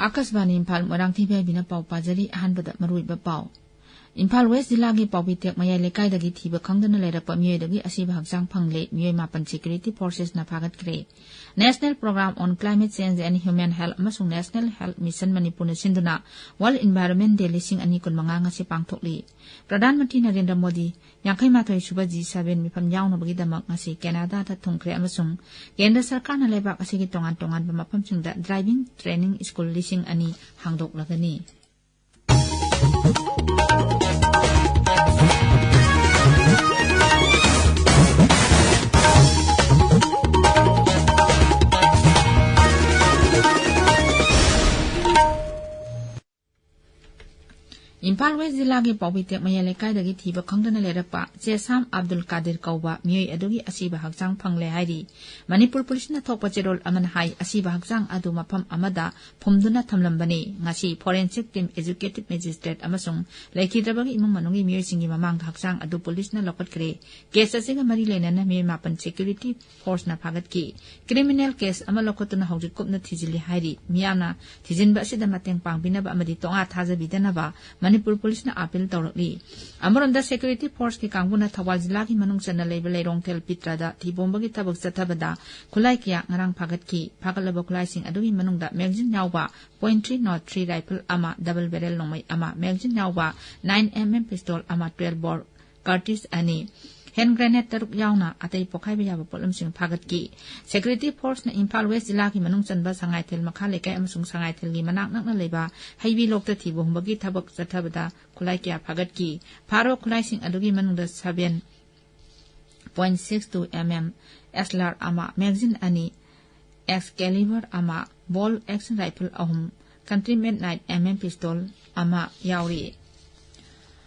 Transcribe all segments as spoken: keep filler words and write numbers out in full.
ꯑꯥꯀꯥꯁꯕꯥꯅꯤ ꯏꯝꯐꯥꯜ, ꯃꯣꯏꯔꯥꯡꯊꯣꯏꯕꯤ ꯍꯥꯏꯕꯤꯅ ꯄꯥꯎ ꯄꯥꯖꯔꯤ꯫ ꯑꯍꯥꯟꯕꯗ ꯃꯔꯨꯑꯣꯏꯕ ꯄꯥꯎ꯫ ꯏꯝꯐꯥꯜ ꯋꯦꯁ ꯖꯤꯂꯥꯒꯤ ꯄꯥꯎꯕꯤꯇꯦꯛ ꯃꯌꯥꯏ ꯂꯩꯀꯥꯏꯗꯒꯤ ꯊꯤꯕ ꯈꯪꯗꯅ ꯂꯩꯔꯛꯄ ꯃꯤꯑꯣꯏꯗꯒꯤ ꯑꯁꯤꯕ ꯍꯛꯆꯥꯡ ꯐꯪꯂꯦ꯫ ꯃꯤꯑꯣꯏ ꯃꯥꯄꯟ security ꯐꯣꯔꯁꯦꯁꯅ ꯐꯥꯒꯠꯈ꯭ꯔꯦ꯫ National Program on Climate Change and Human Health ꯑꯃꯁꯨꯡ National Health Mission ꯃꯅꯤꯄꯨꯔꯅ ꯁꯤꯟꯗꯨꯅ World Environment Day ꯂꯤꯁꯤꯡ ꯑꯅꯤ ꯀꯨꯟꯃꯉꯥ ꯉꯁꯤ ꯄꯥꯡꯊꯣꯛꯂꯤ꯫ ꯄ꯭ꯔꯙꯥꯟ ꯃꯟꯇ꯭ꯔꯤ ꯅꯔꯦꯟꯗ꯭ꯔ ꯃꯣꯗꯤ ꯌꯥꯡꯈꯩ ꯃꯥꯊꯣꯏ ꯁꯨꯕ ꯖꯤ ꯁꯚꯦꯟ ꯃꯤꯐꯝ ꯌꯥꯎꯅꯕꯒꯤꯗꯃꯛ ꯉꯁꯤ ꯀꯦꯅꯥꯗꯥꯗ ꯊꯨꯡꯈ꯭ꯔꯦ ꯑꯃꯁꯨꯡ ꯀꯦꯟꯗ꯭ꯔ ꯁꯔꯀꯥꯔꯅ ꯂꯩꯕꯥꯛ ꯑꯁꯤꯒꯤ ꯇꯣꯉꯥꯟ ꯇꯣꯉꯥꯟꯕ ꯃꯐꯝꯁꯤꯡꯗ driving training school ꯂꯤꯁꯤꯡ ꯑꯅꯤ ꯍꯥꯡꯗꯣꯛꯂꯒꯅꯤ꯫ ꯏꯝꯐꯥꯜ ꯋꯦꯁ ꯖꯤꯂꯥꯒꯤ ꯄꯥꯎꯕꯤꯇꯦꯛ ꯃꯌꯥꯏ ꯂꯩꯀꯥꯏꯗꯒꯤ ꯊꯤꯕ ꯈꯪꯗꯅ ꯂꯩꯔꯛꯄ ꯆꯦꯁꯥꯝ ꯑꯕꯗꯨꯜ ꯀꯥꯗꯤꯔ ꯀꯧꯕ ꯃꯤꯑꯣꯏ ꯑꯗꯨꯒꯤ ꯑꯁꯤꯕ ꯍꯛꯆꯥꯡ ꯐꯪꯂꯦ ꯍꯥꯏꯔꯤ꯫ ꯃꯅꯤꯄꯨꯔ ꯄꯨꯂꯤꯁꯅ ꯊꯣꯛꯄ ꯆꯦꯔꯣꯜ ꯑꯃꯅ ꯍꯥꯏ, ꯑꯁꯤꯕ ꯍꯛꯆꯥꯡ ꯑꯗꯨ ꯃꯐꯝ ꯑꯃꯗ ꯐꯨꯝꯗꯨꯅ ꯊꯝꯂꯝꯕꯅꯤ꯫ ꯉꯁꯤ forensic team, executive magistrate ꯑꯃꯁꯨꯡ ꯂꯩꯈꯤꯗ꯭ꯔꯕꯒꯤ ꯏꯃꯨꯡ ꯃꯅꯨꯡꯒꯤ ꯃꯤꯑꯣꯏꯁꯤꯡꯒꯤ ꯃꯃꯥꯡꯗ ꯍꯛꯆꯥꯡ ꯑꯗꯨ ꯄꯨꯂꯤꯁꯅ ꯂꯧꯈꯠꯈ꯭ꯔꯦ꯫ ꯀꯦꯁ ꯑꯁꯤꯒ ꯃꯔꯤ ꯂꯩꯅꯅ ꯃꯤꯑꯣꯏ ꯃꯥꯄꯟ ꯁꯦꯀ꯭ꯌꯨꯔꯤꯇꯤ ꯐꯣꯔꯁꯅ ꯐꯥꯒꯠꯈꯤ꯫ ꯀ꯭ꯔꯤꯃꯤꯅꯦꯜ ꯀꯦꯁ ꯑꯃ ꯂꯧꯈꯠꯇꯨꯅ ꯍꯧꯖꯤꯛ ꯀꯨꯞꯅ ꯊꯤꯖꯤꯜꯂꯤ ꯍꯥꯏꯔꯤ꯫ ꯃꯤꯌꯥꯝꯅ ꯊꯤꯖꯤꯟꯕ ꯑꯁꯤꯗ ꯃꯇꯦꯡ ꯄꯥꯡꯕꯤꯅꯕ ꯑꯃꯗꯤ ꯇꯣꯉꯥ ꯊꯥꯖꯕꯤꯗꯅꯕ ꯃꯅꯤꯄꯨꯔ ꯄꯨꯂꯤꯁꯅ ꯑꯥꯄꯤꯜ ꯇꯧꯔꯛꯂꯤ꯫ ꯑꯃꯔꯣꯝꯗ, ꯁꯦꯀ꯭ꯌꯨꯔꯤꯇꯤ ꯐꯣꯔꯁꯀꯤ ꯀꯥꯡꯕꯨꯅ ꯊꯧꯕꯥꯜ ꯖꯤꯂꯥꯒꯤ ꯃꯅꯨꯡ ꯆꯟꯅ ꯂꯩꯕ ꯂꯩꯔꯣꯡꯊꯦꯜ ꯄꯤꯇ꯭ꯔꯗ ꯊꯤꯕꯣꯝꯕꯒꯤ ꯊꯕꯛ ꯆꯠꯊꯕꯗ ꯈꯨꯠꯂꯥꯏ ꯀꯌꯥ ꯉꯔꯥꯡ ꯐꯥꯒꯠꯈꯤ꯫ ꯐꯥꯒꯠꯂꯕ ꯈꯨꯠꯂꯥꯏꯁꯤꯡ ꯑꯗꯨꯒꯤ ꯃꯅꯨꯡꯗ ꯃꯦꯒꯖꯤꯟ ꯌꯥꯎꯕ point three not three rifle ꯑꯃ, double barrel ꯅꯣꯡꯃꯩ ꯑꯃ, ꯃꯦꯒꯖꯤꯟ ꯌꯥꯎꯕ nine M M pistol ꯑꯃ, twelve bore cartridge ꯑꯅꯤ, hand grenade ꯇꯔꯨꯛ ꯌꯥꯎꯅ ꯑꯇꯩ ꯄꯣꯈꯥꯏꯕ ꯌꯥꯕ ꯄꯣꯠꯂꯝꯁꯤꯡ ꯐꯥꯒꯠꯈꯤ꯫ ꯁꯦꯀ꯭ꯌꯨꯔꯤꯇꯤ ꯐꯣꯔꯁꯅ ꯏꯝꯐꯥꯜ ꯋꯦꯁ ꯖꯤꯂꯥꯒꯤ ꯃꯅꯨꯡ ꯆꯟꯕ ꯁꯉꯥꯏꯊꯦꯜ ꯃꯈꯥ ꯂꯩꯀꯥꯏ ꯑꯃꯁꯨꯡ ꯁꯉꯥꯏꯊꯦꯜꯒꯤ ꯃꯅꯥꯛ ꯅꯛꯅ ꯂꯩꯕ ꯍꯩꯕꯤ ꯂꯣꯛꯇ ꯊꯤꯕ ꯍꯨꯝꯕꯒꯤ ꯊꯕꯛ ꯆꯠꯊꯕꯗ ꯈꯨꯠꯂꯥꯏ ꯀꯌꯥ ꯐꯥꯒꯠꯈꯤ꯫ ꯐꯥꯔꯕ ꯈꯨꯠꯂꯥꯏꯁꯤꯡ ꯑꯗꯨꯒꯤ ꯃꯅꯨꯡꯗ seven point six two M M S L R ꯑꯃ, ꯃꯦꯒꯖꯤꯟ ꯑꯅꯤ, Excalibur ꯑꯃ, bolt action rifle ꯑꯍꯨꯝ, country made nine M M pistol ꯑꯃ ꯌꯥꯎꯔꯤ꯫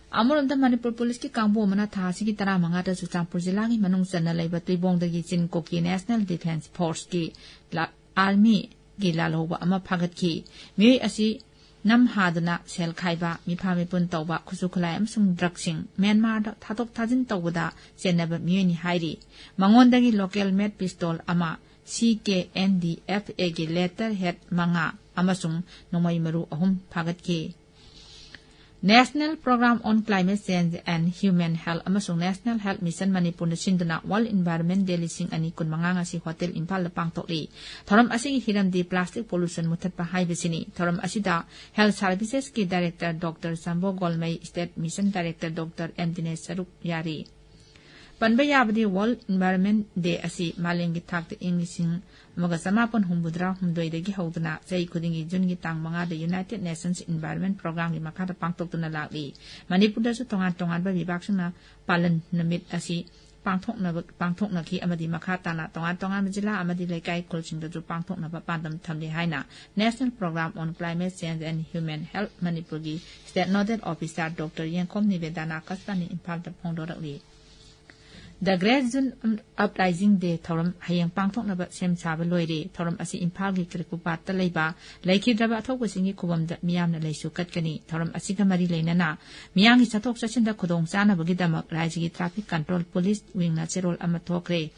ꯑꯃꯔꯣꯝꯗ, ꯃꯅꯤꯄꯨꯔ ꯄꯨꯂꯤꯁꯀꯤ ꯀꯥꯡꯕꯨ ꯑꯃꯅ ꯊꯥ ꯑꯁꯤꯒꯤ ꯇꯔꯥꯃꯉꯥꯗ ꯆꯨꯔꯆꯥꯟꯄꯨꯔ ꯖꯤꯂꯥꯒꯤ ꯃꯅꯨꯡ ꯆꯟꯅ ꯂꯩꯕ ꯇꯨꯏꯕꯣꯡꯗꯒꯤ ꯆꯤꯟ ꯀꯣꯛꯀꯤ National Defence Forceꯀꯤ ꯂꯥ-, Armyꯒꯤ ꯂꯥꯜꯍꯧꯕ ꯑꯃ ꯐꯥꯒꯠꯈꯤ꯫ ꯃꯤꯑꯣꯏ ꯑꯁꯤ ꯅꯝ ꯍꯥꯗꯨꯅ ꯁꯦꯜ ꯈꯥꯏꯕ, ꯃꯤꯐꯥ ꯃꯤꯄꯨꯟ ꯇꯧꯕ, ꯈꯨꯠꯁꯨ ꯈꯨꯠꯂꯥꯏ ꯑꯃꯁꯨꯡ ꯗ꯭ꯔꯒꯁꯤꯡ ꯃ꯭ꯌꯥꯟꯃꯥꯔꯗ ꯊꯥꯗꯣꯛ ꯊꯥꯖꯤꯟ ꯇꯧꯕꯗ ꯆꯦꯟꯅꯕ ꯃꯤꯑꯣꯏꯅꯤ ꯍꯥꯏꯔꯤ꯫ ꯃꯉꯣꯟꯗꯒꯤ local made pistol ꯑꯃ, C K N D F Aꯒꯤ letter head ꯃꯉꯥ ꯑꯃꯁꯨꯡ ꯅꯣꯡꯃꯩ ꯃꯔꯨ ꯑꯍꯨꯝ ꯐꯥꯒꯠꯈꯤ꯫ National Program on Climate Change and Human Health ꯑꯃꯁꯨꯡ National Health Mission ꯃꯅꯤꯄꯨꯔꯅ ꯁꯤꯟꯗꯨꯅ World Environment Day ꯂꯤꯁꯤꯡ ꯑꯅꯤ ꯀꯨꯟꯃꯉꯥ ꯉꯁꯤ Hotel ꯏꯝꯐꯥꯜꯗ ꯄꯥꯡꯊꯣꯛꯂꯤ꯫ ꯊꯧꯔꯝ ꯑꯁꯤꯒꯤ ꯍꯤꯔꯝꯗꯤ plastic pollution ꯃꯨꯊꯠꯄ ꯍꯥꯏꯕꯁꯤꯅꯤ꯫ ꯊꯧꯔꯝ ꯑꯁꯤꯗ Health Servicesꯀꯤ Director Doctor Sambo Golmei, State Mission Director Doctor M Dinesh ꯁꯔꯨꯛ ꯌꯥꯔꯤ꯫ ꯄꯟꯕ ꯌꯥꯕꯗꯤ World Environment Day ꯑꯁꯤ ꯃꯥꯂꯦꯝꯒꯤ ꯊꯥꯛꯇ ꯏꯪ ꯂꯤꯁꯤꯡ ꯑꯃꯒ ꯆꯃꯥꯄꯟ ꯍꯨꯝꯐꯨꯇꯔꯥ ꯍꯨꯝꯗꯣꯏꯗꯒꯤ ꯍꯧꯗꯨꯅ ꯆꯍꯤ ꯈꯨꯗꯤꯡꯒꯤ ꯖꯨꯟꯒꯤ ꯇꯥꯡ ꯃꯉꯥꯗ United Nations Environment Programꯒꯤ ꯃꯈꯥꯗ ꯄꯥꯡꯊꯣꯛꯇꯨꯅ ꯂꯥꯛꯂꯤ꯫ ꯃꯅꯤꯄꯨꯔꯗꯁꯨ ꯇꯣꯉꯥꯟ ꯇꯣꯉꯥꯟꯕ ꯕꯤꯚꯥꯒꯁꯤꯡꯅ ꯄꯥꯂꯟ ꯅꯨꯃꯤꯠ ꯑꯁꯤ ꯄꯥꯡꯊꯣꯛꯅꯕ, ꯄꯥꯡꯊꯣꯛꯅꯈꯤ ꯑꯃꯗꯤ ꯃꯈꯥ ꯇꯥꯅ ꯇꯣꯉꯥꯟ ꯇꯣꯉꯥꯟꯕ ꯖꯤꯂꯥ ꯑꯃꯗꯤ ꯂꯩꯀꯥꯏ ꯈꯨꯜꯁꯤꯡꯗꯁꯨ ꯄꯥꯡꯊꯣꯛꯅꯕ ꯄꯥꯟꯗꯝ ꯊꯝꯂꯤ ꯍꯥꯏꯅ National Program on Climate Change and Human Health ꯃꯅꯤꯄꯨꯔꯒꯤ State Nodal Officer Doctor ꯌꯦꯡꯈꯣꯝ ꯅꯤꯕꯦꯗꯥꯅ ꯑꯀꯥꯁꯕꯥꯅꯤ ꯏꯝꯐꯥꯜꯗ ꯐꯣꯡꯗꯣꯔꯛꯂꯤ꯫ The Great June Uprising Day ꯊꯧꯔꯝ ꯍꯌꯦꯡ ꯄꯥꯡꯊꯣꯛꯅꯕ ꯁꯦꯝ ꯁꯥꯕ ꯂꯣꯏꯔꯦ꯫ ꯊꯧꯔꯝ ꯑꯁꯤ ꯏꯝꯐꯥꯜꯒꯤ ꯀ꯭ꯔꯤꯀꯨꯄꯥꯠꯇ ꯂꯩꯕ ꯂꯩꯈꯤꯗ꯭ꯔꯕ ꯑꯊꯧꯕꯁꯤꯡꯒꯤ ꯈꯨꯕꯝꯗ ꯃꯤꯌꯥꯝꯅ ꯂꯩꯁꯨ ꯀꯠꯀꯅꯤ꯫ ꯊꯧꯔꯝ ꯑꯁꯤꯒ ꯃꯔꯤ ꯂꯩꯅꯅ ꯃꯤꯌꯥꯝꯒꯤ ꯆꯠꯊꯣꯛ ꯆꯠꯁꯤꯟꯗ ꯈꯨꯗꯣꯡ ꯆꯥꯅꯕꯒꯤꯗꯃꯛ ꯔꯥꯖ꯭ꯌꯒꯤ Traffic Control Police Wingꯅ ꯆꯦꯔꯣꯜ ꯑꯃ ꯊꯣꯛꯈ꯭ꯔꯦ꯫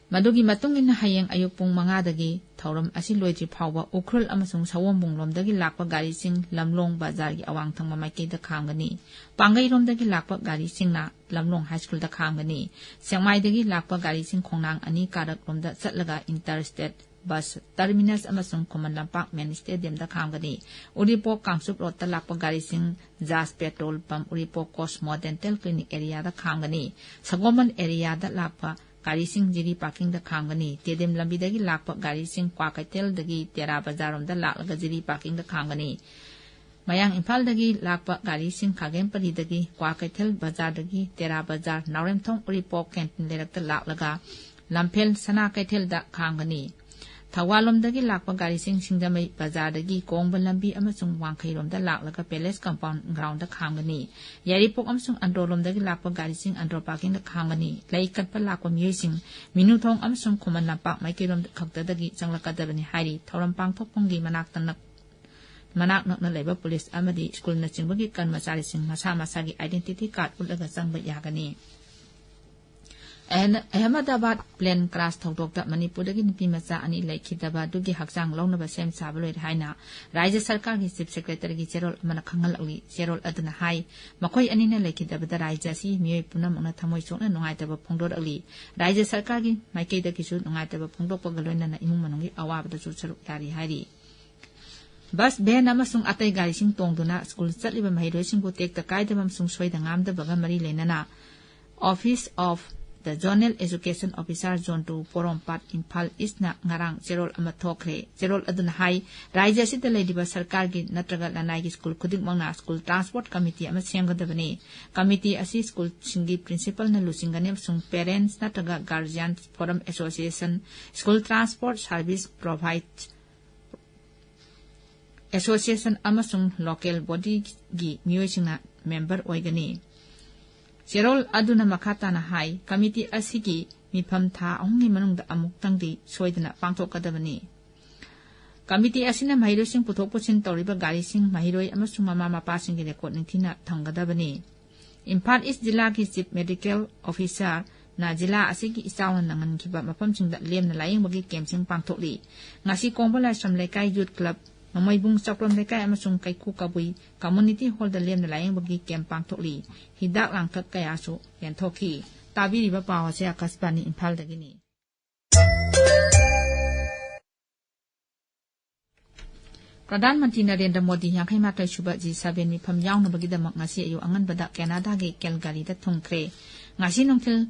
ꯃꯗꯨꯒꯤ ꯃꯇꯨꯡ ꯏꯟꯅ ꯍꯌꯦꯡ ꯑꯌꯨꯛ ꯄꯨꯡ ꯃꯉꯥꯗꯒꯤ ꯊꯧꯔꯝ ꯑꯁꯤ ꯂꯣꯏꯗ꯭ꯔꯤ ꯐꯥꯎꯕ ꯎꯈ꯭ꯔꯨꯜ ꯑꯃꯁꯨꯡ ꯁꯑꯣꯝꯕꯨꯡꯂꯣꯝꯗꯒꯤ ꯂꯥꯛꯄ ꯒꯥꯔꯤꯁꯤꯡ ꯂꯝꯂꯣꯡ ꯕꯖꯥꯔꯒꯤ ꯑꯋꯥꯡ ꯊꯪꯕ ꯃꯥꯏꯀꯩꯗ ꯈꯥꯝꯒꯅꯤ꯫ ꯄꯥꯡꯒꯩꯔꯣꯝꯗꯒꯤ ꯂꯥꯛꯄ ꯒꯥꯔꯤꯁꯤꯡꯅ ꯂꯝꯂꯣꯡ High Schoolꯗ ꯈꯥꯝꯒꯅꯤ꯫ ꯁꯦꯛꯃꯥꯏꯗꯒꯤ ꯂꯥꯛꯄ ꯒꯥꯔꯤꯁꯤꯡ ꯈꯣꯡꯅꯥꯡ ꯑꯅꯤ ꯀꯥꯔꯛꯂꯣꯝꯗ ꯆꯠꯂꯒ Interstate Bus Terminus ꯑꯃꯁꯨꯡ ꯈꯨꯃꯟ ꯂꯝꯄꯥꯛ Main Stadiumꯗ ꯈꯥꯝꯒꯅꯤ꯫ ꯎꯔꯤꯄꯣꯛ ꯀꯥꯡꯆꯨꯞ ꯔꯣꯗꯇ ꯂꯥꯛꯄ ꯒꯥꯔꯤꯁꯤꯡ Jas petrol pump, Uripok Cosmo Dental Clinic areaꯗ ꯈꯥꯝꯒꯅꯤ꯫ ꯁꯒꯣꯜꯕꯟ areaꯗ ꯂꯥꯛꯄ ꯒꯥꯔꯤꯁꯤꯡ ꯖꯤꯔꯤ parkingꯗ ꯈꯥꯝꯒꯅꯤ꯫ ꯇꯦꯗꯦꯝ ꯂꯝꯕꯤꯗꯒꯤ ꯂꯥꯛꯄ ꯒꯥꯔꯤꯁꯤꯡ ꯀ꯭ꯋꯥꯀꯩꯊꯦꯜꯗꯒꯤ ꯇꯦꯔꯥ ꯕꯖꯥꯔꯔꯣꯝꯗ ꯂꯥꯛꯂꯒ ꯖꯤꯔꯤ parkingꯗ ꯈꯥꯝꯒꯅꯤ꯫ ꯃꯌꯥꯡ ꯏꯝꯐꯥꯜꯗꯒꯤ ꯂꯥꯛꯄ ꯒꯥꯔꯤꯁꯤꯡ ꯈꯥꯒꯦꯝꯄꯂꯤꯗꯒꯤ ꯀ꯭ꯋꯥꯀꯩꯊꯦꯜ ꯕꯖꯥꯔꯗꯒꯤ ꯇꯦꯔꯥ ꯕꯖꯥꯔ, ꯅꯥꯎꯔꯦꯝꯊꯣꯡ, ꯎꯔꯤꯄꯣꯛ canteen ꯂꯩꯔꯛꯇ ꯂꯥꯛꯂꯒ ꯂꯝꯐꯦꯜ ꯁꯅꯥ ꯀꯩꯊꯦꯜꯗ ꯈꯥꯝꯒꯅꯤ꯫ ꯊꯧꯕꯥꯜꯂꯣꯝꯗꯒꯤ ꯂꯥꯛꯄ ꯒꯥꯔꯤꯁꯤꯡ ꯁꯤꯡꯖꯃꯩ ꯕꯖꯥꯔꯗꯒꯤ ꯀꯣꯡꯕ ꯂꯝꯕꯤ ꯑꯃꯁꯨꯡ ꯋꯥꯡꯈꯩꯔꯣꯝꯗ ꯂꯥꯛꯂꯒ Palace Compound groundꯗ ꯈꯥꯝꯒꯅꯤ꯫ ꯌꯥꯏꯔꯤꯄꯣꯛ ꯑꯃꯁꯨꯡ ꯑꯟꯗ꯭ꯔꯣꯂꯣꯝꯗꯒꯤ ꯂꯥꯛꯄ ꯒꯥꯔꯤꯁꯤꯡ ꯑꯟꯗ꯭ꯔꯣ parkingꯗ ꯈꯥꯝꯒꯅꯤ꯫ ꯂꯩ ꯀꯠꯄ ꯂꯥꯛꯄ ꯃꯤꯑꯣꯏꯁꯤꯡ ꯃꯤꯅꯨꯊꯣꯡ ꯑꯃꯁꯨꯡ ꯈꯨꯃꯟ ꯂꯝꯄꯥꯛ ꯃꯥꯏꯀꯩꯔꯣꯝ ꯈꯛꯇꯗꯒꯤ ꯆꯪꯂꯛꯀꯗꯕꯅꯤ ꯍꯥꯏꯔꯤ꯫ ꯊꯧꯔꯝ ꯄꯥꯡꯊꯣꯛꯐꯝꯒꯤ ꯃꯅꯥꯛꯇ ꯅꯛ-, ꯃꯅꯥꯛ ꯅꯛꯅ ꯂꯩꯕ ꯄꯨꯂꯤꯁ ꯑꯃꯗꯤ ꯁ꯭ꯀꯨꯜꯅꯆꯤꯡꯕꯒꯤ ꯀꯔꯃꯆꯥꯔꯤꯁꯤꯡ ꯃꯁꯥ ꯃꯁꯥꯒꯤ identity card ꯎꯠꯂꯒ ꯆꯪꯕ ꯌꯥꯒꯅꯤ꯫ ꯑꯍꯃ-, ꯑꯍꯃꯗꯥꯕꯥꯗ plane crash ꯊꯧꯗꯣꯛꯇ ꯃꯅꯤꯄꯨꯔꯗꯒꯤ ꯅꯨꯄꯤ ꯃꯆꯥ ꯑꯅꯤ ꯂꯩꯈꯤꯗꯕ ꯑꯗꯨꯒꯤ ꯍꯛꯆꯥꯡ ꯂꯧꯅꯕ ꯁꯦꯝ ꯁꯥꯕ ꯂꯣꯏꯔꯦ ꯍꯥꯏꯅ ꯔꯥꯖ꯭ꯌ ꯁꯔꯀꯥꯔꯒꯤ Chief Secretaryꯒꯤ ꯆꯦꯔꯣꯜ ꯑꯃꯅ ꯈꯪꯍꯜꯂꯛꯂꯤ꯫ ꯆꯦꯔꯣꯜ ꯑꯗꯨꯅ ꯍꯥꯏ, ꯃꯈꯣꯏ ꯑꯅꯤꯅ ꯂꯩꯈꯤꯗꯕꯗ ꯔꯥꯖ꯭ꯌ ꯑꯁꯤꯒꯤ ꯃꯤꯑꯣꯏ ꯄꯨꯝꯅꯃꯛꯅ ꯊꯃꯣꯏ ꯁꯣꯛꯅ ꯅꯨꯡꯉꯥꯏꯇꯕ ꯐꯣꯡꯗꯣꯔꯛꯂꯤ꯫ ꯔꯥꯖ꯭ꯌ ꯁꯔꯀꯥꯔꯒꯤ ꯃꯥꯏꯀꯩꯗꯒꯤꯁꯨ ꯅꯨꯡꯉꯥꯏꯇꯕ ꯐꯣꯡꯗꯣꯛꯄꯒ ꯂꯣꯏꯅꯅ ꯏꯃꯨꯡ ꯃꯅꯨꯡꯒꯤ ꯑꯋꯥꯕꯗꯁꯨ ꯁꯔꯨꯛ ꯌꯥꯔꯤ ꯍꯥꯏꯔꯤ꯫ ꯕꯁ, ꯚꯦꯟ ꯑꯃꯁꯨꯡ ꯑꯇꯩ ꯒꯥꯔꯤꯁꯤꯡ ꯇꯣꯡꯗꯨꯅ ꯁ꯭ꯀꯨꯜ ꯆꯠꯂꯤꯕ ꯃꯍꯩꯔꯣꯏꯁꯤꯡꯕꯨ ꯇꯦꯛꯇ ꯀꯥꯏꯗꯕ ꯑꯃꯁꯨꯡ ꯁꯣꯏꯗ ꯉꯥꯝꯗꯕꯒ ꯃꯔꯤ ꯂꯩꯅꯅ Office of the Zonal Education Officer, Zone two, ꯄꯣꯔꯣꯝꯄꯥꯠ, ꯏꯝꯐꯥꯜ ꯏꯁꯅ ꯉꯔꯥꯡ ꯆꯦꯔꯣꯜ ꯑꯃ ꯊꯣꯛꯈ꯭ꯔꯦ꯫ ꯆꯦꯔꯣꯜ ꯑꯗꯨꯅ ꯍꯥꯏ, ꯔꯥꯖ꯭ꯌ ꯑꯁꯤꯗ ꯂꯩꯔꯤꯕ ꯁꯔꯀꯥꯔꯒꯤ ꯅꯠꯇ꯭ꯔꯒ ꯂꯅꯥꯏꯒꯤ ꯁ꯭ꯀꯨꯜ ꯈꯨꯗꯤꯡꯃꯛꯅ ꯁ꯭ꯀꯨꯜ ꯇ꯭ꯔꯥꯟꯁꯄꯣꯔꯠ ꯀꯃꯤꯇꯤ ꯑꯃ ꯁꯦꯝꯒꯗꯕꯅꯤ꯫ ꯀꯃꯤꯇꯤ ꯑꯁꯤ ꯁ꯭ꯀꯨꯜꯁꯤꯡꯒꯤ ꯄ꯭ꯔꯤꯟꯁꯤꯄꯜꯅ ꯂꯨꯆꯤꯡꯒꯅꯤ ꯑꯃꯁꯨꯡ Parents ꯅꯠꯇ꯭ꯔꯒ Guardians Forum Association, School Transport Service Provide Association ꯑꯃꯁꯨꯡ local bodyꯒꯤ ꯃꯤꯑꯣꯏꯁꯤꯡꯅ member ꯑꯣꯏꯒꯅꯤ꯫ ꯆꯦꯔꯣꯜ ꯑꯗꯨꯅ ꯃꯈꯥ ꯇꯥꯅ ꯍꯥꯏ, ꯀꯃꯤꯇꯤ ꯑꯁꯤꯒꯤ ꯃꯤꯐꯝ ꯊꯥ ꯑꯍꯨꯝꯒꯤ ꯃꯅꯨꯡꯗ ꯑꯃꯨꯛꯇꯪꯗꯤ ꯁꯣꯏꯗꯅ ꯄꯥꯡꯊꯣꯛꯀꯗꯕꯅꯤ꯫ ꯀꯃꯤꯇꯤ ꯑꯁꯤꯅ ꯃꯍꯩꯔꯣꯏꯁꯤꯡ ꯄꯨꯊꯣꯛ ꯄꯨꯁꯤꯟ ꯇꯧꯔꯤꯕ ꯒꯥꯔꯤꯁꯤꯡ, ꯃꯍꯩꯔꯣꯏ ꯑꯃꯁꯨꯡ ꯃꯃꯥ ꯃꯄꯥꯁꯤꯡꯒꯤ record ꯅꯤꯡꯊꯤꯅ ꯊꯝꯒꯗꯕꯅꯤ꯫ ꯏꯝꯐꯥꯜ ꯏꯁ ꯖꯤꯂꯥꯒꯤ Chief Medical Officerꯅ ꯖꯤꯂꯥ ꯑꯁꯤꯒꯤ ꯏꯆꯥꯎꯅ ꯅꯪꯍꯟꯈꯤꯕ ꯃꯐꯝꯁꯤꯡꯗ ꯂꯦꯝꯅ ꯂꯥꯌꯦꯡꯕꯒꯤ campꯁꯤꯡ ꯄꯥꯡꯊꯣꯛꯂꯤ꯫ ꯉꯥꯁꯤ ꯀꯣꯡꯕ ꯂꯥꯏꯁ꯭ꯔꯝ ꯂꯩꯀꯥꯏ Youth Club, ꯃꯃꯩꯕꯨꯡ ꯆꯥꯎꯄ꯭ꯔꯝ ꯂꯩꯀꯥꯏ ꯑꯃꯁꯨꯡ ꯀꯩꯀꯨ ꯀꯕꯨꯏ Community Hallꯗ ꯂꯦꯝꯅ ꯂꯥꯌꯦꯡꯕꯒꯤ camp ꯄꯥꯡꯊꯣꯛꯂꯤ꯫ ꯍꯤꯗꯥꯛ ꯂꯥꯡꯊꯛ ꯀꯌꯥꯁꯨ ꯌꯦꯟꯊꯣꯛꯈꯤ꯫ ꯇꯥꯕꯤꯔꯤꯕ ꯄꯥꯎ ꯑꯁꯤ ꯑꯥꯀꯥꯁꯕꯥꯅꯤ ꯏꯝꯐꯥꯜꯗꯒꯤꯅꯤ꯫ ꯄ꯭ꯔꯙꯥꯟ ꯃꯟꯇ꯭ꯔꯤ ꯅꯔꯦꯟꯗ꯭ꯔ ꯃꯣꯗꯤ ꯌꯥꯡꯈꯩ ꯃꯥꯊꯣꯏ ꯁꯨꯕ G seven ꯃꯤꯐꯝ ꯌꯥꯎꯅꯕꯒꯤꯗꯃꯛ ꯉꯁꯤ ꯑꯌꯨꯛ ꯑꯉꯟꯕꯗ ꯀꯦꯅꯥꯗꯥꯒꯤ ꯀꯦꯜꯒꯥꯔꯤꯗ ꯊꯨꯡꯈ꯭ꯔꯦ꯫ ꯉꯁꯤ ꯅꯨꯡꯊꯤꯜ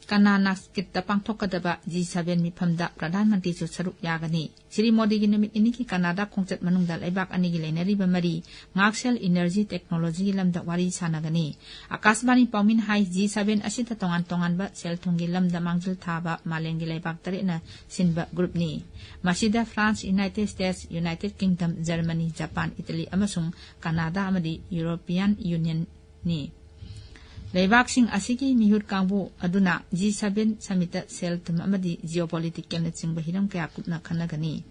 ꯀꯅꯥꯅꯥꯁꯀꯤꯠꯇ ꯄꯥꯡꯊꯣꯛꯀꯗꯕ G seven ꯃꯤꯐꯝꯗ ꯄ꯭ꯔꯙꯥꯟ ꯃꯟꯇ꯭ꯔꯤꯁꯨ ꯁꯔꯨꯛ ꯌꯥꯒꯅꯤ꯫ ꯁ꯭ꯔꯤ ꯃꯣꯗꯤꯒꯤ ꯅꯨꯃꯤꯠ ꯅꯤꯅꯤꯒꯤ ꯀꯅꯥꯗꯥ ꯈꯣꯡꯆꯠ ꯃꯅꯨꯡꯗ ꯂꯩꯕꯥꯛ ꯑꯅꯤꯒꯤ ꯂꯩꯅꯔꯤꯕ ꯃꯔꯤ, ꯉꯥꯛꯁꯦꯜ, energy, technologyꯒꯤ ꯂꯝꯗ ꯋꯥꯔꯤ ꯁꯥꯟꯅꯒꯅꯤ꯫ ꯑꯥꯀꯥꯁꯕꯥꯅꯤ ꯄꯥꯎꯃꯤꯅ ꯍꯥꯏ, G seven ꯑꯁꯤꯗ ꯇꯣꯉꯥꯟ ꯇꯣꯉꯥꯟꯕ ꯁꯦꯜ ꯊꯨꯝꯒꯤ ꯂꯝꯗ ꯃꯥꯡꯖꯤꯜ ꯊꯥꯕ ꯃꯥꯂꯦꯝꯒꯤ ꯂꯩꯕꯥꯛ ꯇꯔꯦꯠꯅ ꯁꯤꯟꯕ groupꯅꯤ꯫ ꯃꯁꯤꯗ France, United States, United Kingdom, Germany, Japan, Italy ꯑꯃꯁꯨꯡ ꯀꯅꯥꯗꯥ ꯑꯃꯗꯤ European Unionꯅꯤ꯫ ꯂꯩꯕꯥꯛꯁꯤꯡ ꯑꯁꯤꯒꯤ ꯃꯤꯍꯨꯠ ꯀꯥꯡꯕꯨ ꯑꯗꯨꯅ G seven summitꯇ ꯁꯦꯜ ꯊꯨꯝ ꯑꯃꯗꯤ geopoliticalꯅꯆꯤꯡꯕ ꯍꯤꯔꯝ ꯀꯌꯥ ꯀꯨꯞꯅ ꯈꯟꯅꯒꯅꯤ꯫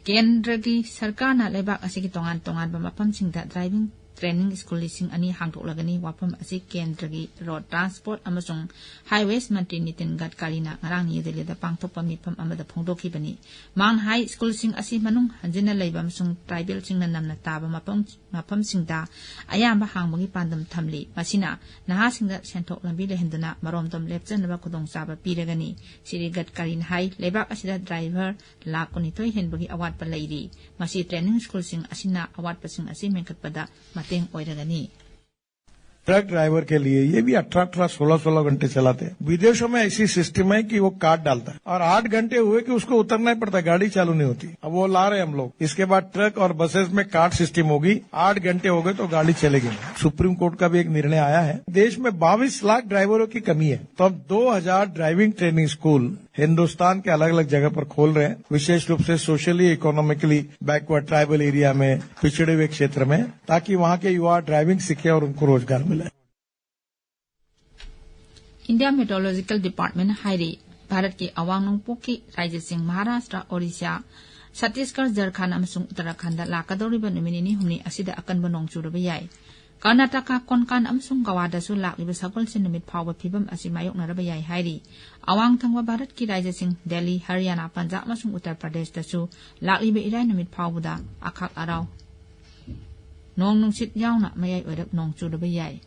ꯀꯦꯟꯗ꯭ꯔꯒꯤ ꯁꯔꯀꯥꯔꯅ ꯂꯩꯕꯥꯛ ꯑꯁꯤꯒꯤ ꯇꯣꯉꯥꯟ ꯇꯣꯉꯥꯟꯕ ꯃꯐꯝꯁꯤꯡꯗ driving training school ꯂꯤꯁꯤꯡ ꯑꯅꯤ ꯍꯥꯡꯗꯣꯛꯂꯒꯅꯤ꯫ ꯋꯥꯐꯝ ꯑꯁꯤ ꯀꯦꯟꯗ꯭ꯔꯒꯤ ꯔꯣꯗ ꯇ꯭ꯔꯥꯟꯁꯄꯣꯔꯠ ꯑꯃꯁꯨꯡ ꯍꯥꯏꯋꯦꯁ ꯃꯟꯇ꯭ꯔꯤ ꯅꯤꯇꯤꯟ ꯒꯗꯀꯥꯔꯤꯅ ꯉꯔꯥꯡ ꯅ꯭ꯌꯨ ꯗꯦꯜꯂꯤꯗ ꯄꯥꯡꯊꯣꯛꯄ ꯃꯤꯐꯝ ꯑꯃꯗ ꯐꯣꯡꯗꯣꯛꯈꯤꯕꯅꯤ꯫ ꯃꯥꯅ ꯍꯥꯏ, ꯁ꯭ꯀꯨꯜꯁꯤꯡ ꯑꯁꯤ ꯃꯅꯨꯡ ꯍꯟꯖꯤꯟꯅ ꯂꯩꯕ ꯑꯃꯁꯨꯡ ꯇ꯭ꯔꯥꯏꯕꯦꯜꯁꯤꯡꯅ ꯅꯝꯅ ꯇꯥꯕ ꯃꯐꯝ, ꯃꯐꯝꯁꯤꯡꯗ ꯑꯌꯥꯝꯕ ꯍꯥꯡꯕꯒꯤ ꯄꯥꯟꯗꯝ ꯊꯝꯂꯤ꯫ ꯃꯁꯤꯅ ꯅꯍꯥꯁꯤꯡꯗ ꯁꯦꯟꯊꯣꯛ ꯂꯝꯕꯤ ꯂꯩꯍꯟꯗꯨꯅ ꯃꯔꯣꯝꯗꯣꯝ ꯂꯦꯞꯆꯅꯕ ꯈꯨꯗꯣꯡꯆꯥꯕ ꯄꯤꯔꯒꯅꯤ꯫ ꯁ꯭ꯔꯤ ꯒꯗꯀꯥꯔꯤꯅ ꯍꯥꯏ, ꯂꯩꯕꯥꯛ ꯑꯁꯤꯗ ꯗ꯭ꯔꯥꯏꯚꯔ ꯂꯥꯈ ꯀꯨꯟꯅꯤꯊꯣꯏ ꯍꯦꯟꯕꯒꯤ ꯑꯋꯥꯠꯄ ꯂꯩꯔꯤ꯫ ꯃꯁꯤ ꯇ꯭ꯔꯦꯅꯤꯡ ꯁ꯭ꯀꯨꯜꯁꯤꯡ ꯑꯁꯤꯅ ꯑꯋꯥꯠꯄꯁꯤꯡ ꯑꯁꯤ ꯃꯦꯟꯈꯠꯄꯗ ꯃꯇꯦꯡ ꯑꯣꯏꯔꯒꯅꯤ꯫ ट्रक ड्राइवर के लिए ये भी अठारह अठारह सोलह सोलह घंटे चलाते हैं। विदेशों में ऐसी सिस्टम है कि वो कार्ड डालता है और आठ घंटे हुए कि उसको उतरना ही पड़ता है, गाड़ी चालू नहीं होती। अब वो ला रहे हैं हम लोग। इसके बाद ट्रक और बसेस में कार्ड सिस्टम होगी। आठ घंटे हो गए तो गाड़ी चलेगी। सुप्रीम कोर्ट का भी एक निर्णय आया है। देश में बाईस लाख ड्राइवरों की कमी है, तो हम दो हज़ार ड्राइविंग ट्रेनिंग स्कूल हिंदुस्तान के अलग अलग जगह पर खोल रहे हैं, विशेष रूप से socially economically backward tribal area में, पिछड़े हुए क्षेत्र में, ताकि वहाँ के युवा ड्राइविंग सीखें और उनको रोजगार मिले। India Meteorological Department ꯍꯥꯏꯔꯤ, ꯚꯥꯔꯠꯀꯤ ꯑꯋꯥꯡ ꯅꯣꯡꯄꯣꯛꯀꯤ ꯔꯥꯖ꯭ꯌꯁꯤꯡ ꯃꯍꯥꯔꯥꯁꯇ꯭ꯔ, ꯑꯣꯔꯤꯁꯥ, ꯁꯠꯇꯤꯁꯒꯔ, ꯖꯔꯈꯟꯗ ꯑꯃꯁꯨꯡ ꯎꯠꯇꯔꯥꯈꯟꯗ ꯂꯥꯛꯀꯗꯧꯔꯤꯕ ꯅꯨꯃꯤꯠ ꯅꯤꯅꯤ ꯍꯨꯝꯅꯤ ꯑꯁꯤꯗ ꯑꯀꯟꯕ ꯅꯣꯡ ꯆꯨꯔꯕ ꯌꯥꯏ꯫ ꯀꯔꯅꯥꯇꯀꯥ, ꯀꯣꯟꯀꯥꯟ ꯑꯃꯁꯨꯡ ꯒꯋꯥꯗꯁꯨ ꯂꯥꯛꯂꯤꯕ ꯁꯒꯣꯜꯁꯦꯟ ꯅꯨꯃꯤꯠ ꯐꯥꯎꯕ ꯐꯤꯕꯝ ꯑꯁꯤ ꯃꯥꯌꯣꯛꯅꯔꯕ ꯌꯥꯏ ꯍꯥꯏꯔꯤ꯫ ꯑꯋꯥꯡ ꯊꯪꯕ ꯚꯥꯔꯠꯀꯤ ꯔꯥꯖ꯭ꯌꯁꯤꯡ ꯗꯦꯜꯂꯤ, ꯍꯔꯤꯌꯥꯅꯥ, ꯄꯟꯖꯥꯕ ꯑꯃꯁꯨꯡ ꯎꯠꯇꯔ ꯄ꯭ꯔꯗꯦꯁꯇꯁꯨ ꯂꯥꯛꯂꯤꯕ ꯏꯔꯥꯏ ꯅꯨꯃꯤꯠ ꯐꯥꯎꯕꯗ ꯑꯈꯥꯛ ꯑꯔꯥꯎ ꯅꯣꯡ ꯅꯨꯡꯁꯤꯠ ꯌꯥꯎꯅ ꯃꯌꯥꯏ ꯑꯣꯏꯔꯞ ꯅꯣꯡ ꯆꯨꯔꯕ ꯌꯥꯏ꯫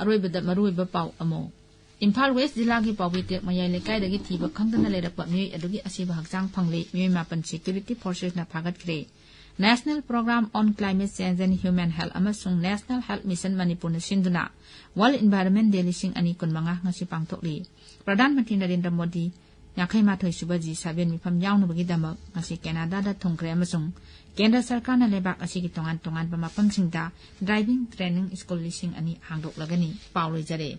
ꯑꯔꯣꯏꯕꯗ ꯃꯔꯨꯑꯣꯏꯕ ꯄꯥꯎ ꯑꯃꯨꯛ꯫ ꯏꯝꯐꯥꯜ ꯋꯦꯁ ꯖꯤꯂꯥꯒꯤ ꯄꯥꯎꯕꯤꯇꯦꯛ ꯃꯌꯥꯏ ꯂꯩꯀꯥꯏꯗꯒꯤ ꯊꯤꯕ ꯈꯪꯗꯅ ꯂꯩꯔꯛꯄ ꯃꯤꯑꯣꯏ ꯑꯗꯨꯒꯤ ꯑꯁꯤꯕ ꯍꯛꯆꯥꯡ ꯐꯪꯂꯦ꯫ ꯃꯤꯑꯣꯏ ꯃꯥꯄꯟ security forcesꯅ ꯐꯥꯒꯠꯈ꯭ꯔꯦ꯫ National Program on Climate Change and Human Health ꯑꯃꯁꯨꯡ National Health Mission ꯃꯅꯤꯄꯨꯔꯅ ꯁꯤꯟꯗꯨꯅ World Environment Day ꯂꯤꯁꯤꯡ ꯑꯅꯤ ꯀꯨꯟꯃꯉꯥ ꯉꯁꯤ ꯄꯥꯡꯊꯣꯛꯂꯤ꯫ ꯄ꯭ꯔꯙꯥꯟ ꯃꯟꯇ꯭ꯔꯤ ꯅꯔꯦꯟꯗ꯭ꯔ ꯃꯣꯗꯤ ꯌꯥꯡꯈꯩ ꯃꯥꯊꯣꯏ ꯁꯨꯕ G seven ꯃꯤꯐꯝ ꯌꯥꯎꯅꯕꯒꯤꯗꯃꯛ ꯉꯁꯤ ꯀꯦꯅꯥꯗꯥꯗ ꯊꯨꯡꯈ꯭ꯔꯦ ꯑꯃꯁꯨꯡ ꯀꯦꯟꯗ꯭ꯔ ꯁꯔꯀꯥꯔꯅ ꯂꯩꯕꯥꯛ ꯑꯁꯤꯒꯤ ꯇꯣꯉꯥꯟ ꯇꯣꯉꯥꯟꯕ ꯃꯐꯝꯁꯤꯡꯗ driving training school ꯂꯤꯁꯤꯡ ꯑꯅꯤ ꯍꯥꯡꯗꯣꯛꯂꯒꯅꯤ꯫ ꯄꯥꯎ ꯂꯣꯏꯖꯔꯦ꯫